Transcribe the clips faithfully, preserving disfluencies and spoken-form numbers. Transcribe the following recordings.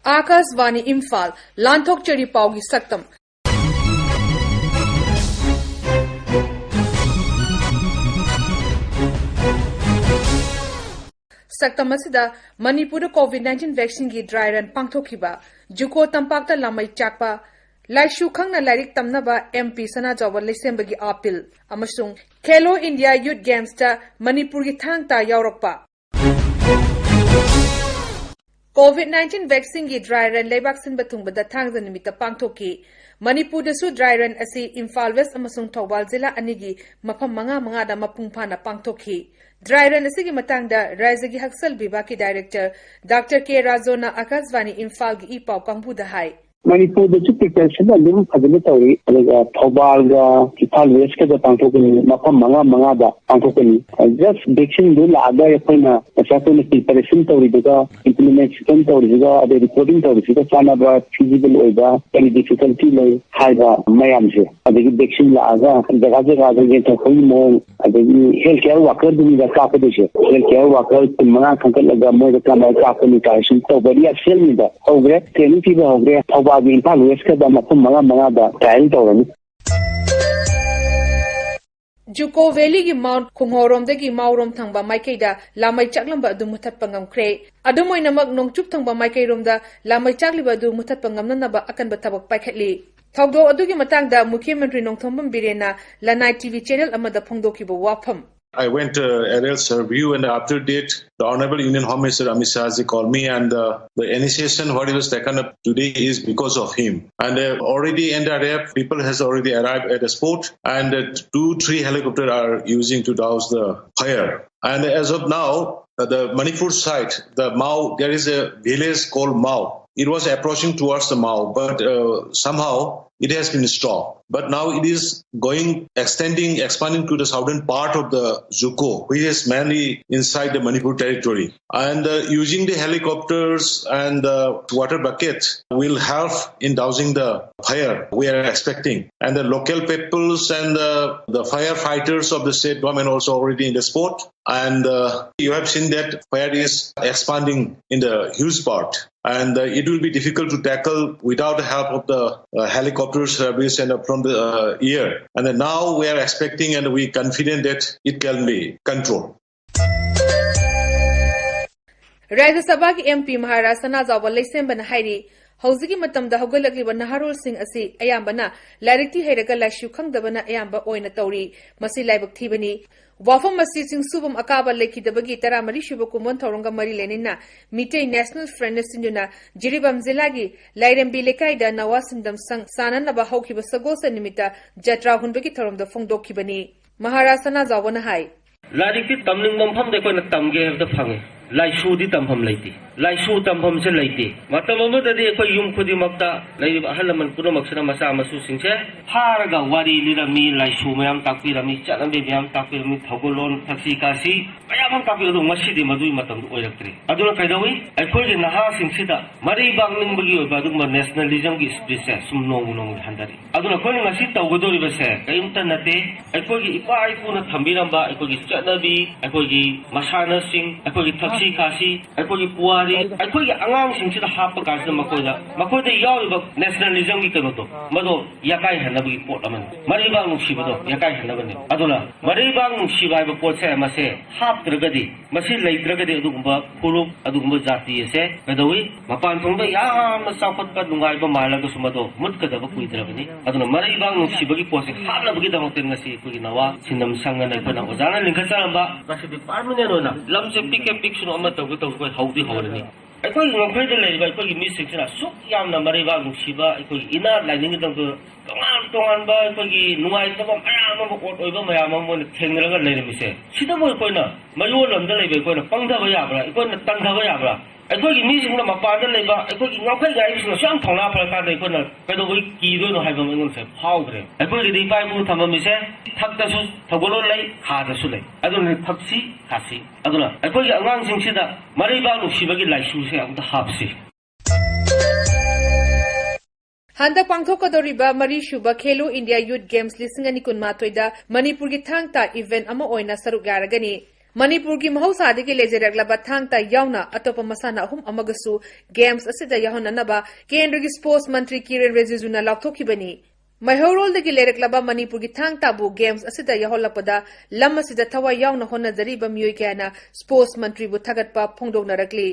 ꯑꯥꯀꯥꯁꯕꯥꯅꯤ ꯏꯝꯐꯥꯜ, ꯂꯥꯟꯊꯣꯛꯆꯔꯤ ꯄꯥꯎꯒꯤ ꯁꯛꯇꯝ꯫ ꯁꯛꯇꯝ ꯑꯁꯤꯗ ꯃꯅꯤꯄꯨꯔꯗ COVID nineteen vaccine ꯒꯤ dry run ꯄꯥꯡꯊꯣꯛꯈꯤꯕ, ꯖꯨꯀꯣ ꯇꯝꯄꯥꯛꯇ ꯂꯥꯃꯩ ꯆꯥꯛꯄ, ꯂꯥꯏꯁꯨ ꯈꯪꯅ ꯂꯥꯏꯔꯤꯛ ꯇꯝꯅꯕ MP ꯁꯅꯥꯖꯥꯎꯕ ꯂꯩꯁꯦꯝꯕꯒꯤ appeal, ꯑꯃꯁꯨꯡ Khelo India Youth Games ꯇ ꯃꯅꯤꯄꯨꯔꯒꯤ ꯊꯥꯡ ꯇꯥ ꯌꯥꯎꯔꯛꯄ꯫ COVID nineteen vaccine ꯒꯤ dry run ꯂꯩꯕꯥꯛ ꯁꯤꯟꯕ ꯊꯨꯡꯕꯗ ꯊꯥꯡꯖ ꯅꯨꯃꯤꯠꯇ ꯄꯥꯡꯊꯣꯛꯈꯤ꯫ ꯃꯅꯤꯄꯨꯔꯗꯁꯨ dry run ꯑꯁꯤ ꯏꯝꯐꯥꯜ ꯋꯦꯁ ꯑꯃꯁꯨꯡ ꯊꯧꯕꯥꯜ ꯖꯤꯂꯥ ꯑꯅꯤꯒꯤ ꯃꯐꯝ ꯃꯉꯥ ꯃꯉꯥꯗ ꯃꯄꯨꯡ ꯐꯥꯅ ꯄꯥꯡꯊꯣꯛꯈꯤ꯫ Dry run ꯑꯁꯤꯒꯤ ꯃꯇꯥꯡꯗ ꯔꯥꯖ꯭ꯌꯒꯤ ꯍꯛꯁꯦꯜ ꯕꯤꯚꯥꯒꯀꯤ director ꯗꯥꯛꯇꯔ ꯀꯦ ꯔꯥꯖꯣꯅ ꯑꯥꯀꯥꯁꯕꯥꯅꯤ ꯏꯝꯐꯥꯜꯒꯤ ꯏ ꯄꯥꯎ ꯀꯥꯡꯕꯨꯗ ꯍꯥꯏ꯫ ꯃꯅꯤꯄꯨꯔꯗꯁꯨ preparation ꯑꯗꯨꯝ ꯐꯖꯅ ꯇꯧꯔꯤ꯫ ꯑꯗꯨꯒ ꯊꯧꯕꯥꯜꯒ ꯏꯝꯐꯥꯜ ꯋꯦꯁꯀꯗ ꯄꯥꯡꯊꯣꯛꯀꯅꯤ, ꯃꯐꯝ ꯃꯉꯥ ꯃꯉꯥꯗ ꯄꯥꯡꯊꯣꯛꯀꯅꯤ꯫ Just vaccine ꯗꯨ ꯂꯥꯛꯑꯒ ꯑꯩꯈꯣꯏꯅ ꯉꯁꯥꯏ ꯑꯩꯈꯣꯏꯅ preparation ꯇꯧꯔꯤꯗꯨꯒ, implementation ꯇꯧꯔꯤꯗꯨꯒ, ꯑꯗꯩ reporting ꯇꯧꯔꯤꯁꯤꯒ ꯆꯥꯟꯅꯕ, feasible ꯑꯣꯏꯕ, ꯀꯔꯤ difficulty ꯂꯩ ꯍꯥꯏꯕ ꯃꯌꯥꯝꯁꯦ, ꯑꯗꯒꯤ vaccine ꯂꯥꯛꯑꯒ ꯖꯒꯥ ꯖꯒꯥꯗ ꯌꯦꯟꯊꯣꯛꯄꯒꯤ ꯃꯑꯣꯡ, ꯑꯗꯒꯤ health care worker ꯗꯨꯅꯤꯗ ꯀꯥꯞꯀꯗꯣꯏꯁꯦ꯫ Health care worker ꯀꯨꯟ ꯃꯉꯥ ꯈꯟꯒꯠꯂꯒ ꯃꯣꯏꯗ ꯀꯃꯥꯏꯅ ꯀꯥꯞꯀꯅꯤ, ꯀꯥꯏꯁꯨ ꯇꯧꯕ rehearsal ꯅꯤꯗ ꯇꯧꯈ꯭ꯔꯦ꯫ Training ꯄꯤꯕ ꯍꯧꯈ꯭ꯔꯦ꯫ ꯊꯧꯕꯥꯜꯒꯤ ꯏꯝꯐꯥꯜ ꯋꯦꯁꯀꯗ ꯃꯐꯝ ꯃꯉꯥ ꯃꯉꯥꯗ trial ꯇꯧꯔꯅꯤ꯫ ꯖꯨꯀꯣ ꯚꯦꯂꯤꯒꯤ ꯃꯥꯎꯟ ꯈꯨꯡꯍꯣꯔꯣꯝꯗꯒꯤ ꯃꯥꯎꯔꯣꯝ ꯊꯪꯕ ꯃꯥꯏꯀꯩꯗ ꯂꯥꯃꯩ ꯆꯥꯛꯂꯝꯕ ꯑꯗꯨ ꯃꯨꯊꯠꯄ ꯉꯝꯈ꯭ꯔꯦ꯫ ꯑꯗꯨꯝ ꯑꯣꯏꯅꯃꯛ, ꯅꯣꯡꯆꯨꯞ ꯊꯪꯕ ꯃꯥꯏꯀꯩꯔꯣꯝꯗ ꯂꯥꯃꯩ ꯆꯥꯛꯂꯤꯕ ꯑꯗꯨ ꯃꯨꯊꯠꯄ ꯉꯝꯅꯅꯕ ꯑꯀꯟꯕ ꯊꯕꯛ ꯄꯥꯏꯈꯠꯂꯤ꯫ ꯊꯧꯗꯣꯛ ꯑꯗꯨꯒꯤ ꯃꯇꯥꯡꯗ ꯃꯨꯈ꯭ꯌ ꯃꯟꯇ꯭ꯔꯤ ꯅꯣꯡꯊꯣꯝꯕꯝ ꯕꯤꯔꯦꯟꯅ ꯂꯅꯥꯏ TV channel ꯑꯃꯗ ꯐꯣꯡꯗꯣꯛꯈꯤꯕ ꯋꯥꯐꯝ꯫ I went uh, aerial survey and after that, the Honorable Union Home Minister Amit Shah ji called me, and uh, the initiation what was taken up today is because of him. And uh, already N D R F people has already arrived at the spot, and uh, two, three helicopters are using to douse the fire. And as of now, uh, the Manipur side, the Mao, there is a village called Mao. It was approaching towards the Mao, but uh, somehow it has been stopped. But now it is going, extending, expanding to the southern part of the Juko, which is mainly inside the Manipur territory. And uh, using the helicopters and the water buckets will help in dousing the fire we are expecting. And the local peoples and the, the firefighters of the state government also already in the spot. And uh, you have seen that fire is expanding in the huge part. And uh, it will be difficult to tackle without the help of the uh, helicopter service and uh, from the uh, air. And then now we are expecting and we confident that it can be controlled. ꯔꯥꯖ꯭ꯌ ꯁꯚꯥꯒꯤ M P Maharaj ꯁꯅꯥꯖꯥꯎꯕ ꯂꯩꯁꯦꯝꯕꯅ ꯍꯥꯏꯔꯤ, ꯍꯧꯖꯤꯛꯀꯤ ꯃꯇꯝꯗ ꯍꯧꯒꯠꯂꯛꯂꯤꯕ ꯅꯍꯥꯔꯣꯜꯁꯤꯡ ꯑꯁꯤ ꯑꯌꯥꯝꯕꯅ ꯂꯥꯏꯔꯤꯛꯇꯤ ꯍꯩꯔꯒ ꯂꯥꯏꯁꯨ ꯈꯪꯗꯕꯅ ꯑꯌꯥꯝꯕ ꯑꯣꯏꯅ ꯇꯧꯔꯤ꯫ ꯃꯁꯤ ꯂꯥꯏꯕꯛ ꯊꯤꯕꯅꯤ꯫ ꯋꯥꯐꯝ ꯑꯁꯤ ꯆꯤꯡꯁꯨꯕꯝ ꯑꯀꯥꯕ ꯂꯩꯈꯤꯗꯕꯒꯤ ꯇꯔꯥꯃꯔꯤ ꯁꯨꯕ ꯀꯨꯝꯑꯣꯟ ꯊꯧꯔꯝꯒ ꯃꯔꯤ ꯂꯩꯅꯅ ꯃꯤꯇꯩ ꯅꯦꯁꯅꯦꯜ ꯐ꯭ꯔꯟꯠꯅ ꯁꯤꯟꯗꯨꯅ ꯖꯤꯔꯤꯕꯥꯝ ꯖꯤꯂꯥꯒꯤ ꯂꯥꯏꯔꯦꯝꯕꯤ ꯂꯩꯀꯥꯏꯗ ꯅꯋꯥ ꯁꯤꯟꯗꯝ ꯁꯪ ꯁꯥꯟꯅꯅꯕ ꯍꯧꯈꯤꯕ ꯁꯒꯣꯜꯁꯦꯟ ꯅꯨꯃꯤꯠꯇ ꯖꯇ꯭ꯔꯥ ꯍꯨꯟꯕꯒꯤ ꯊꯧꯔꯝꯗ ꯐꯣꯡꯗꯣꯛꯈꯤꯕꯅꯤ꯫ ꯃꯍꯥꯔꯥꯖ ꯁꯅꯥꯖꯥꯎꯕꯅ ꯍꯥꯏ, ꯂꯥꯏꯔꯤꯛꯇꯤ ꯇꯝꯅꯤꯡꯕ ꯃꯐꯝꯗ ꯑꯩꯈꯣꯏꯅ ꯇꯝꯒꯦ ꯍꯥꯏꯕꯗ ꯐꯪꯉꯤ꯫ ꯂꯥꯏꯁꯨꯗꯤ ꯇꯝꯐꯝ ꯂꯩꯇꯦ꯫ ꯂꯥꯏꯁꯨ ꯇꯝꯐꯝꯁꯦ ꯂꯩꯇꯦ꯫ ꯃꯇꯝ ꯑꯃꯗꯗꯤ ꯑꯩꯈꯣꯏ ꯌꯨꯝ ꯈꯨꯗꯤꯡꯃꯛꯇ ꯂꯩꯔꯤꯕ ꯑꯍꯜ ꯂꯃꯟ ꯄꯨꯝꯅꯃꯛꯁꯤꯅ ꯃꯆꯥ ꯃꯁꯨꯁꯤꯡꯁꯦ ꯐꯥꯔꯒ ꯋꯥꯔꯤ ꯂꯤꯔꯝꯃꯤ, ꯂꯥꯏꯁꯨ ꯃꯌꯥꯝ ꯇꯥꯛꯄꯤꯔꯝꯃꯤ, ꯆꯠꯅꯕꯤ ꯃꯌꯥꯝ ꯇꯥꯛꯄꯤꯔꯝꯃꯤ, ꯊꯧꯒꯜꯂꯣꯟ, ꯊꯛꯁꯤ ꯈꯥꯁꯤ ꯃꯌꯥꯝ ꯑꯃ ꯇꯥꯛꯄꯤ꯫ ꯑꯗꯨ ꯉꯁꯤꯗꯤ ꯃꯗꯨꯒꯤ ꯃꯇꯝꯗꯨ ꯑꯣꯏꯔꯛꯇ꯭ꯔꯦ꯫ ꯑꯗꯨꯅ ꯀꯩꯗꯧꯏ? ꯑꯩꯈꯣꯏꯒꯤ ꯅꯍꯥꯁꯤꯡꯁꯤꯗ ꯃꯔꯩꯕꯥꯛ ꯅꯤꯡꯕꯒꯤ ꯑꯣꯏꯕ ꯑꯗꯨꯒꯨꯝꯕ ꯅꯦꯁꯅꯦꯂꯤꯖꯝꯒꯤ ꯁ꯭ꯄꯤꯔꯤꯠꯁꯦ ꯁꯨꯝ ꯅꯣꯡꯃ ꯅꯣꯡꯃꯒꯤ ꯍꯟꯊꯔꯛꯏ꯫ ꯑꯗꯨꯅ ꯑꯩꯈꯣꯏꯅ ꯉꯁꯤ ꯇꯧꯒꯗꯧꯔꯤꯕꯁꯦ ꯀꯔꯤꯝꯇ ꯅꯠꯇꯦ꯫ ꯑꯩꯈꯣꯏꯒꯤ ꯏꯄꯥ ꯏꯄꯨꯅ ꯊꯝꯕꯤꯔꯝꯕ ꯑꯩꯈꯣꯏꯒꯤ ꯆꯠꯅꯕꯤ, ꯑꯩꯈꯣꯏꯒꯤ ꯃꯁꯥꯟꯅꯁꯤꯡ, ꯑꯩꯈꯣꯏꯒꯤ ꯊꯛꯁꯤ ꯈꯥꯁꯤ, ꯑꯩꯈꯣꯏꯒꯤ ꯄꯨꯋꯥꯔꯤ, ꯑꯩꯈꯣꯏꯒꯤ ꯑꯉꯥꯡꯁꯤꯡꯁꯤꯗ ꯍꯥꯞꯄ ꯀꯥꯟꯁꯤꯗ ꯃꯈꯣꯏꯗ, ꯃꯈꯣꯏꯗ ꯌꯥꯎꯔꯤꯕ ꯅꯦꯁꯅꯦꯂꯤꯖꯝꯒꯤ ꯀꯩꯅꯣꯗꯣ, ꯃꯗꯣ ꯌꯥꯀꯥꯏꯍꯟꯅꯕꯒꯤ ꯄꯣꯠ ꯑꯃꯅꯤ꯫ ꯃꯔꯩꯕꯥꯛ ꯅꯨꯡꯁꯤꯕꯗꯣ ꯌꯥꯀꯥꯏꯍꯟꯅꯕꯅꯤ꯫ ꯑꯗꯨꯅ ꯃꯔꯩꯕꯥꯛ ꯅꯨꯡꯁꯤꯕ ꯍꯥꯏꯕ ꯄꯣꯠꯁꯦ ꯃꯁꯦ ꯍꯥꯞꯇ꯭ꯔꯒꯗꯤ, ꯃꯁꯤ ꯂꯩꯇ꯭ꯔꯒꯗꯤ ꯑꯗꯨꯒꯨꯝꯕ ꯐꯨꯔꯨꯞ, ꯑꯗꯨꯒꯨꯝꯕ ꯖꯥꯇꯤ ꯑꯁꯦ ꯀꯩꯗꯧꯏ? ꯃꯄꯥꯟ ꯊꯣꯡꯗ ꯌꯥꯝꯅ ꯆꯥꯎꯈꯠꯄ ꯅꯨꯡꯉꯥꯏꯕ ꯃꯥꯜꯂꯒꯁꯨ ꯃꯗꯣ ꯃꯨꯠꯀꯗꯕ ꯀꯨꯏꯗ꯭ꯔꯕꯅꯤ꯫ ꯑꯗꯨꯅ ꯃꯔꯩꯕꯥꯛ ꯅꯨꯡꯁꯤꯕꯒꯤ ꯄꯣꯠꯁꯦ ꯍꯥꯞꯅꯕꯒꯤꯗꯃꯛꯇ ꯉꯁꯤ ꯑꯩꯈꯣꯏꯒꯤ ꯅꯋꯥ ꯁꯤꯟꯗꯝ ꯁꯪ ꯑꯅ ꯑꯩꯈꯣꯏꯅ ꯑꯣꯖꯥꯅ ꯂꯤꯡꯈꯠꯆꯔꯝꯕ ꯉꯁꯤꯗꯤ ꯄꯥꯔꯃꯤꯅꯦꯟ ꯑꯣꯏꯅ ꯂꯝꯁꯦ ꯄꯤꯛꯀꯦ ꯄꯤꯛꯁꯅꯨ ꯑꯃ ꯇꯧꯒꯦ ꯇꯧꯁꯨ ꯑꯩꯈꯣꯏ ꯍꯧꯗꯤ ꯍꯧꯔꯅꯤ꯫ ꯑꯩꯈꯣꯏꯒꯤ ꯉꯝꯈꯩꯗ ꯂꯩꯔꯤꯕ ꯑꯩꯈꯣꯏꯒꯤ ꯃꯤꯁꯤꯡꯁꯤꯅ ꯑꯁꯨꯛ ꯌꯥꯝꯅ ꯃꯔꯩꯕꯥꯛ ꯅꯨꯡꯁꯤꯕ ꯑꯩꯈꯣꯏꯒꯤ ꯏꯟꯅꯔ ꯂꯥꯏꯅꯤꯡꯒꯤꯗꯃꯛꯇ ꯇꯣꯉꯥꯟ ꯇꯣꯉꯥꯟꯕ ꯑꯩꯈꯣꯏꯒꯤ ꯅꯨꯡꯉꯥꯏꯇꯕ ꯃꯌꯥꯝ ꯑꯃ, ꯑꯣꯠ ꯑꯣꯏꯕ ꯃꯌꯥꯝ ꯑꯃ ꯃꯣꯏꯅ ꯊꯦꯡꯅꯔꯒ ꯂꯩꯔꯝꯃꯤꯁꯦ, ꯁꯤꯗꯕꯨ ꯑꯩꯈꯣꯏꯅ ꯃꯌꯣꯜ ꯑꯃꯗ ꯂꯩꯕ ꯑꯩꯈꯣꯏꯅ ꯄꯪꯊꯕ ꯌꯥꯕ꯭ꯔꯥ? ꯑꯩꯈꯣꯏꯅ ꯇꯟꯊꯕ ꯌꯥꯕ꯭ꯔꯥ? ꯑꯩꯈꯣꯏꯒꯤ ꯃꯤꯁꯤꯡꯅ, ꯃꯄꯥꯟꯗ ꯂꯩꯕ ꯑꯩꯈꯣꯏꯒꯤ ꯉꯝꯈꯩ ꯉꯥꯏꯕꯁꯤꯡꯅꯁꯨ ꯌꯥꯝ ꯊꯧꯅꯥ ꯐꯔꯀꯥꯟꯗ ꯑꯩꯈꯣꯏꯅ ꯀꯩꯗꯧꯕꯩ ꯀꯤꯗꯣꯏꯅꯣ ꯍꯥꯏꯕ ꯑꯃ ꯑꯩꯉꯣꯟꯗꯁꯦ ꯐꯥꯎꯈ꯭ꯔꯦ꯫ ꯑꯩꯈꯣꯏꯒꯤꯗꯤ ꯏꯄꯥ ꯏꯄꯨꯅ ꯊꯝꯃꯝꯃꯤꯁꯦ ꯊꯛꯇꯁꯨ ꯊꯧꯒꯜꯂꯣꯟ ꯂꯩ, ꯈꯥꯗꯁꯨ ꯂꯩ꯫ ꯑꯗꯨꯅ ꯊꯛꯁꯤ ꯈꯥꯁꯤ꯫ ꯑꯗꯨꯅ ꯑꯩꯈꯣꯏꯒꯤ ꯑꯉꯥꯡꯁꯤꯡꯁꯤꯗ ꯃꯔꯩꯕꯥꯛ ꯅꯨꯡꯁꯤꯕꯒꯤ ꯂꯥꯏꯁꯨꯁꯦ ꯑꯃꯨꯛꯇ ꯍꯥꯞꯁꯤ꯫ ꯍꯟꯗꯛ ꯄꯥꯡꯊꯣꯛꯀꯗꯧꯔꯤꯕ ꯃꯔꯤꯁꯨꯕ ꯈꯦꯂꯣ ꯏꯟꯗꯤꯌꯥ ꯌꯨꯠ ꯒꯦꯝꯁ ꯂꯤꯁꯤꯡ ꯑꯅꯤ ꯀꯨꯟꯃꯥꯊꯣꯏꯗ ꯃꯅꯤꯄꯨꯔꯒꯤ ꯊꯥꯡ ꯇꯥ ꯏꯚꯦꯟꯠ ꯑꯃ ꯑꯣꯏꯅ ꯁꯔꯨꯛ ꯌꯥꯔꯒꯅꯤ꯫ ꯃꯅꯤꯄꯨꯔꯒꯤ ꯃꯍꯧꯁꯥꯗꯒꯤ ꯂꯩꯖꯔꯛꯂꯕ ꯊꯥꯡ ꯇꯥ ꯌꯥꯎꯅ ꯑꯇꯣꯞꯄ ꯃꯁꯥꯟꯅ ꯑꯍꯨꯝ ꯑꯃꯒꯁꯨ ꯒꯦꯝꯁ ꯑꯁꯤꯗ ꯌꯥꯎꯍꯟꯅꯅꯕ ꯀꯦꯟꯗ꯭ꯔꯒꯤ ꯁ꯭ꯄꯣꯔꯠꯁ ꯃꯟꯇ꯭ꯔꯤ ꯀꯤꯔꯦꯟ ꯔꯤꯖꯤꯖꯨꯅ ꯂꯥꯎꯊꯣꯛꯈꯤꯕꯅꯤ꯫ ꯃꯩꯍꯧꯔꯣꯜꯗꯒꯤ ꯂꯩꯔꯛꯂꯕ ꯃꯅꯤꯄꯨꯔꯒꯤ ꯊꯥꯡ ꯇꯥꯕꯨ ꯒꯦꯝꯁ ꯑꯁꯤꯗ ꯌꯥꯎꯍꯜꯂꯛꯄꯗ ꯂꯝ ꯑꯁꯤꯗ ꯊꯋꯥꯏ ꯌꯥꯎꯅ ꯍꯣꯠꯅꯖꯔꯤꯕ ꯃꯤꯑꯣꯏ ꯀꯌꯥꯅ ꯁ꯭ꯄꯣꯔꯠꯁ ꯃꯟꯇ꯭ꯔꯤꯕꯨ ꯊꯥꯒꯠꯄ ꯐꯣꯡꯗꯣꯛꯅꯔꯛꯂꯤ꯫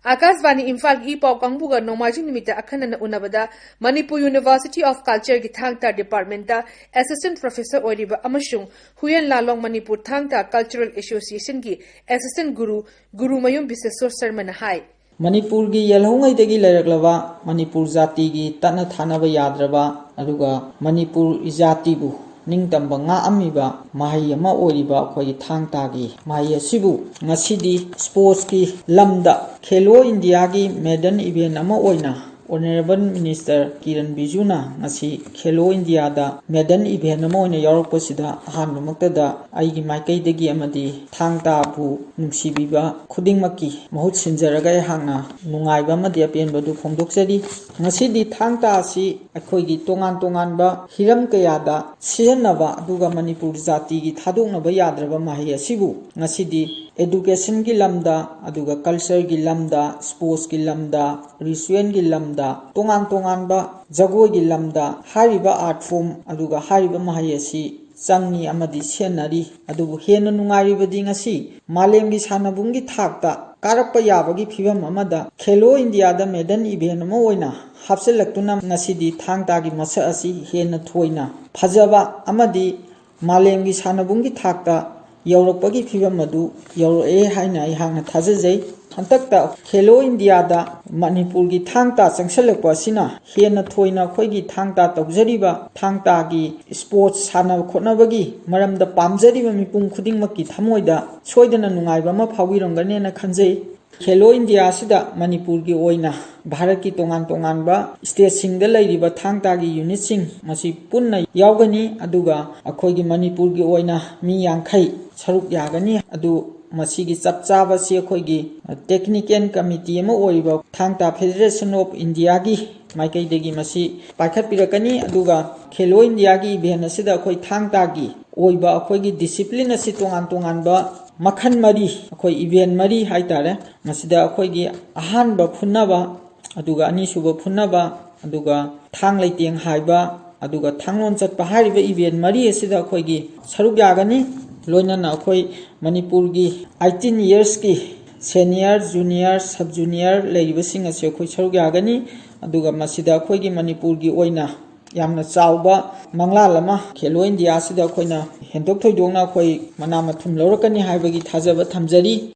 ꯑꯥꯀꯥꯁꯕꯥꯅꯤ ꯏꯝꯐꯥꯜꯒꯤ ꯏ ꯄꯥꯎ ꯀꯥꯡꯕꯨꯒ ꯅꯣꯡꯃꯥꯏꯖꯤꯡ ꯅꯨꯃꯤꯠꯇ ꯑꯈꯟꯅꯅ ꯎꯅꯕꯗ ꯃꯅꯤꯄꯨꯔ ꯌꯨꯅꯤꯚꯔꯁꯤꯇꯤ ꯑꯣꯐ ꯀꯜꯆꯔꯒꯤ ꯊꯥꯡ ꯇꯥ ꯗꯤꯄꯥꯔꯠꯃꯦꯟꯠꯇ ꯑꯦꯁꯤꯁꯇꯦꯟꯠ ꯄ꯭ꯔꯣꯐꯦꯁꯔ ꯑꯣꯏꯔꯤꯕ ꯑꯃꯁꯨꯡ ꯍꯨꯌꯦꯟ ꯂꯥꯂꯣꯡ ꯃꯅꯤꯄꯨꯔ ꯊꯥꯡ ꯇꯥ ꯀꯜꯆꯔꯦꯜ ꯑꯦꯁꯣꯁꯤꯌꯦꯁꯟꯒꯤ ꯑꯦꯁꯤꯁꯇꯦꯟꯠ ꯒꯨꯔꯨ, ꯒꯨꯔꯨꯃꯌꯨꯝ ꯕꯤꯁꯦꯁꯣꯔ ꯁꯔꯃꯅ ꯍꯥꯏ꯫ ꯃꯅꯤꯄꯨꯔꯒꯤ ꯌꯦꯜꯍꯧꯉꯩꯗꯒꯤ ꯂꯩꯔꯛꯂꯕ ꯃꯅꯤꯄꯨꯔ ꯖꯥꯇꯤꯒꯤ ꯇꯠꯅ ꯊꯥꯅꯕ ꯌꯥꯗ꯭ꯔꯕ ꯑꯗꯨꯒ ꯃꯅꯤꯄꯨꯔ ꯏꯖꯥꯇꯤꯕꯨ ꯅꯤꯡꯇꯝꯕ ꯉꯥꯛꯑꯝꯃꯤꯕ ꯃꯍꯩ ꯑꯃ ꯑꯣꯏꯔꯤꯕ ꯑꯩꯈꯣꯏꯒꯤ ꯊꯥꯡ ꯇꯥꯒꯤ ꯃꯍꯩ ꯑꯁꯤꯕꯨ ꯉꯁꯤꯗꯤ ꯁ꯭ꯄꯣꯔꯠꯁꯀꯤ ꯂꯝꯗ ꯈꯦꯂꯣ ꯏꯟꯗꯤꯌꯥꯒꯤ ꯃꯦꯗꯟ ꯏꯚꯦꯟꯠ ꯑꯃ ꯑꯣꯏꯅ ꯑꯣꯅꯔꯦꯕꯜ ꯃꯤꯅꯤꯁꯇꯔ ꯀꯤꯔꯟ ꯔꯤꯖꯤꯖꯨꯅ ꯉꯁꯤ ꯈꯦꯂꯣ ꯏꯟꯗꯤꯌꯥꯗ ꯃꯦꯗꯟ ꯏꯚꯦꯟꯠ ꯑꯃ ꯑꯣꯏꯅ ꯌꯥꯎꯔꯛꯄꯁꯤꯗ ꯑꯍꯥꯟꯕꯃꯛꯇꯗ ꯑꯩꯒꯤ ꯃꯥꯏꯀꯩꯗꯒꯤ ꯑꯃꯗꯤ ꯊꯥꯡ ꯇꯥꯕꯨ ꯅꯨꯡꯁꯤꯕꯤꯕ ꯈꯨꯗꯤꯡꯃꯛꯀꯤ ꯃꯍꯨꯠ ꯁꯤꯟꯖꯔꯒ ꯑꯩꯍꯥꯛꯅ ꯅꯨꯡꯉꯥꯏꯕ ꯑꯃꯗꯤ ꯑꯄꯦꯟꯕꯗꯨ ꯐꯣꯡꯗꯣꯛꯆꯔꯤ꯫ ꯉꯁꯤꯗꯤ ꯊꯥꯡ ꯇꯥ ꯑꯁꯤ ꯑꯩꯈꯣꯏꯒꯤ ꯇꯣꯉꯥꯟ ꯇꯣꯉꯥꯟꯕ ꯍꯤꯔꯝ ꯀꯌꯥꯗ ꯁꯤꯖꯤꯟꯅꯕ ꯑꯗꯨꯒ ꯃꯅꯤꯄꯨꯔ ꯖꯥꯇꯤꯒꯤ ꯊꯥꯗꯣꯛꯅꯕ ꯌꯥꯗ꯭ꯔꯕ ꯃꯍꯩ ꯑꯁꯤꯕꯨ ꯉꯁꯤꯗꯤ ꯑꯦꯗꯨꯀꯦꯁꯟꯒꯤ ꯂꯝꯗ ꯑꯗꯨꯒ ꯀꯜꯆꯔꯒꯤ ꯂꯝꯗ, ꯁ꯭ꯄꯣꯔꯠꯁꯀꯤ ꯂꯝꯗ, ꯔꯤꯆꯨꯋꯦꯜꯒꯤ ꯂꯝꯗ, ꯇꯣꯉꯥꯟ ꯇꯣꯉꯥꯟꯕ ꯖꯒꯣꯏꯒꯤ ꯂꯝꯗ ꯍꯥꯏꯔꯤꯕ ꯑꯥꯔꯠ ꯐꯣꯔꯝ ꯑꯗꯨꯒ ꯍꯥꯏꯔꯤꯕ ꯃꯍꯩ ꯑꯁꯤ ꯆꯪꯉꯤ ꯑꯃꯗꯤ ꯁꯤꯖꯤꯟꯅꯔꯤ꯫ ꯑꯗꯨꯕꯨ ꯍꯦꯟꯅ ꯅꯨꯡꯉꯥꯏꯔꯤꯕꯗꯤ ꯉꯁꯤ ꯃꯥꯂꯦꯝꯒꯤ ꯁꯥꯟꯅꯕꯨꯡꯒꯤ ꯊꯥꯛꯇ ꯀꯥꯔꯛꯄ ꯌꯥꯕꯒꯤ ꯐꯤꯕꯝ ꯑꯃꯗ ꯈꯦꯂꯣ ꯏꯟꯗꯤꯌꯥꯗ ꯃꯦꯗꯟ ꯏꯚꯦꯟꯠ ꯑꯃ ꯑꯣꯏꯅ ꯍꯥꯞꯆꯤꯜꯂꯛꯇꯨꯅ ꯉꯁꯤꯗꯤ ꯊꯥꯡ ꯇꯥꯒꯤ ꯃꯁꯛ ꯑꯁꯤ ꯍꯦꯟꯅ ꯊꯣꯏꯅ ꯐꯖꯕ ꯑꯃꯗꯤ ꯃꯥꯂꯦꯝꯒꯤ ꯁꯥꯟꯅꯕꯨꯡꯒꯤ ꯊꯥꯛꯇ ꯌꯧꯔꯛꯄꯒꯤ ꯐꯤꯕꯝ ꯑꯗꯨ ꯌꯧꯔꯛꯑꯦ ꯍꯥꯏꯅ ꯑꯩꯍꯥꯛꯅ ꯊꯥꯖꯖꯩ꯫ ꯍꯟꯗꯛꯇ ꯈꯦꯂꯣ ꯏꯟꯗꯤꯌꯥꯗ ꯃꯅꯤꯄꯨꯔꯒꯤ ꯊꯥꯡ ꯇꯥ ꯆꯪꯁꯤꯜꯂꯛꯄ ꯑꯁꯤꯅ ꯍꯦꯟꯅ ꯊꯣꯏꯅ ꯑꯩꯈꯣꯏꯒꯤ ꯊꯥꯡ ꯇꯥ ꯇꯧꯖꯔꯤꯕ, ꯊꯥꯡ ꯇꯥꯒꯤ ꯏꯁꯄꯣꯔꯠꯁ ꯁꯥꯟꯅ ꯈꯣꯠꯅꯕꯒꯤ ꯃꯔꯝꯗ ꯄꯥꯝꯖꯔꯤꯕ ꯃꯤꯄꯨꯝ ꯈꯨꯗꯤꯡꯃꯛꯀꯤ ꯊꯃꯣꯏꯗ ꯁꯣꯏꯗꯅ ꯅꯨꯡꯉꯥꯏꯕ ꯑꯃ ꯐꯥꯎꯕꯤꯔꯝꯒꯅꯦꯅ ꯈꯟꯖꯩ꯫ ꯈꯦꯂꯣ ꯏꯟꯗꯤꯌꯥ ꯑꯁꯤꯗ ꯃꯅꯤꯄꯨꯔꯒꯤ ꯑꯣꯏꯅ ꯚꯥꯔꯠꯀꯤ ꯇꯣꯉꯥꯟ ꯇꯣꯉꯥꯟꯕ ꯁ꯭ꯇꯦꯠꯁꯤꯡꯗ ꯂꯩꯔꯤꯕ ꯊꯥꯡ ꯇꯥꯒꯤ ꯌꯨꯅꯤꯠꯁꯤꯡ ꯃꯁꯤ ꯄꯨꯟꯅ ꯌꯥꯎꯒꯅꯤ, ꯑꯗꯨꯒ ꯑꯩꯈꯣꯏꯒꯤ ꯃꯅꯤꯄꯨꯔꯒꯤ ꯑꯣꯏꯅ ꯃꯤ ꯌꯥꯡꯈꯩ ꯁꯔꯨꯛ ꯌꯥꯒꯅꯤ꯫ ꯑꯗꯨ ꯃꯁꯤꯒꯤ ꯆꯞ ꯆꯥꯕꯁꯤ ꯑꯩꯈꯣꯏꯒꯤ ꯇꯦꯛꯅꯤꯀꯦꯜ ꯀꯃꯤꯇꯤ ꯑꯃ ꯑꯣꯏꯔꯤꯕ ꯊꯥꯡ ꯇꯥ ꯐꯦꯗꯦꯔꯦꯁꯟ ꯑꯣꯐ ꯏꯟꯗꯤꯌꯥꯒꯤ ꯃꯥꯏꯀꯩꯗꯒꯤ ꯃꯁꯤ ꯄꯥꯏꯈꯠꯄꯤꯔꯛꯀꯅꯤ꯫ ꯑꯗꯨꯒ ꯈꯦꯂꯣ ꯏꯟꯗꯤꯌꯥꯒꯤ ꯏꯚꯦꯟ ꯑꯁꯤꯗ ꯑꯩꯈꯣꯏ ꯊꯥꯡ ꯇꯥꯒꯤ ꯑꯣꯏꯕ ꯑꯩꯈꯣꯏꯒꯤ ꯗꯤꯁꯤꯄ꯭ꯂꯤꯟ ꯑꯁꯤ ꯇꯣꯉꯥꯟ ꯇꯣꯉꯥꯟꯕ ꯃꯈꯜ ꯃꯔꯤ, ꯑꯩꯈꯣꯏ ꯏꯚꯦꯟ ꯃꯔꯤ ꯍꯥꯏꯇꯥꯔꯦ, ꯃꯁꯤꯗ ꯑꯩꯈꯣꯏꯒꯤ ꯑꯍꯥꯟꯕ ꯐꯨꯅꯕ, ꯑꯗꯨꯒ ꯑꯅꯤꯁꯨꯕ ꯐꯨꯅꯕ, ꯑꯗꯨꯒ ꯊꯥꯡ ꯂꯩꯇꯦꯡ ꯍꯥꯏꯕ, ꯑꯗꯨꯒ ꯊꯥꯡꯂꯣꯟ ꯆꯠꯄ ꯍꯥꯏꯔꯤꯕ ꯏꯚꯦꯟ ꯃꯔꯤ ꯑꯁꯤꯗ ꯑꯩꯈꯣꯏꯒꯤ ꯁꯔꯨꯛ ꯌꯥꯒꯅꯤ꯫ ꯂꯣꯏꯅꯅ ꯑꯩꯈꯣꯏ ꯃꯅꯤꯄꯨꯔꯒꯤ ꯑꯩꯠꯇꯤꯟ ꯌꯔꯁꯀꯤ ꯁꯦꯅꯤꯌꯔ, ꯖꯨꯅꯤꯌꯔ, ꯁꯕ ꯖꯨꯅꯤꯌꯔ ꯂꯩꯔꯤꯕꯁꯤꯡ ꯑꯁꯤ ꯑꯩꯈꯣꯏ ꯁꯔꯨꯛ ꯌꯥꯒꯅꯤ꯫ ꯑꯗꯨꯒ ꯃꯁꯤꯗ ꯑꯩꯈꯣꯏꯒꯤ ꯃꯅꯤꯄꯨꯔꯒꯤ ꯑꯣꯏꯅ ꯌꯥꯝꯅ ꯆꯥꯎꯕ ꯃꯪꯂꯥꯟ ꯑꯃ ꯈꯦꯂꯣ ꯏꯟꯗꯤꯌꯥ ꯑꯁꯤꯗ ꯑꯩꯈꯣꯏꯅ ꯍꯦꯟꯗꯣꯛ ꯊꯣꯏꯗꯣꯛꯅ ꯑꯩꯈꯣꯏ ꯃꯅꯥ ꯃꯊꯨꯝ ꯂꯧꯔꯛꯀꯅꯤ ꯍꯥꯏꯕꯒꯤ ꯊꯥꯖꯕ ꯊꯝꯖꯔꯤ꯫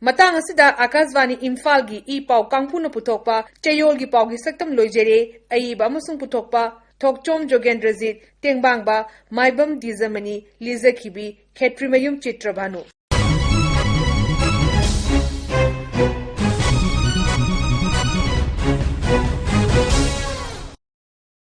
ꯃꯇꯥꯡ ꯑꯁꯤꯗ ꯑꯥꯀꯥꯁꯕꯥꯅꯤ ꯏꯝꯐꯥꯜꯒꯤ ꯏ ꯄꯥꯎ ꯀꯥꯡꯕꯨꯅ ꯄꯨꯊꯣꯛꯄ ꯆꯌꯣꯜꯒꯤ ꯄꯥꯎꯒꯤ ꯁꯛꯇꯝ ꯂꯣꯏꯖꯔꯦ꯫ ꯑꯏꯕ ꯑꯃꯁꯨꯡ ꯄꯨꯊꯣꯛꯄ ꯊꯣꯛꯆꯣꯝ ꯖꯣꯒꯦꯟꯗ꯭ꯔꯖꯤꯠ, ꯇꯦꯡꯕꯥꯡꯕ ꯃꯥꯏꯕꯝ ꯗꯤꯖꯃꯅꯤ, ꯂꯤꯖꯈꯤꯕꯤ ꯈꯦꯇ꯭ꯔꯤꯃꯌꯨꯝ ꯆꯤꯇ꯭ꯔꯚꯥꯅꯨ꯫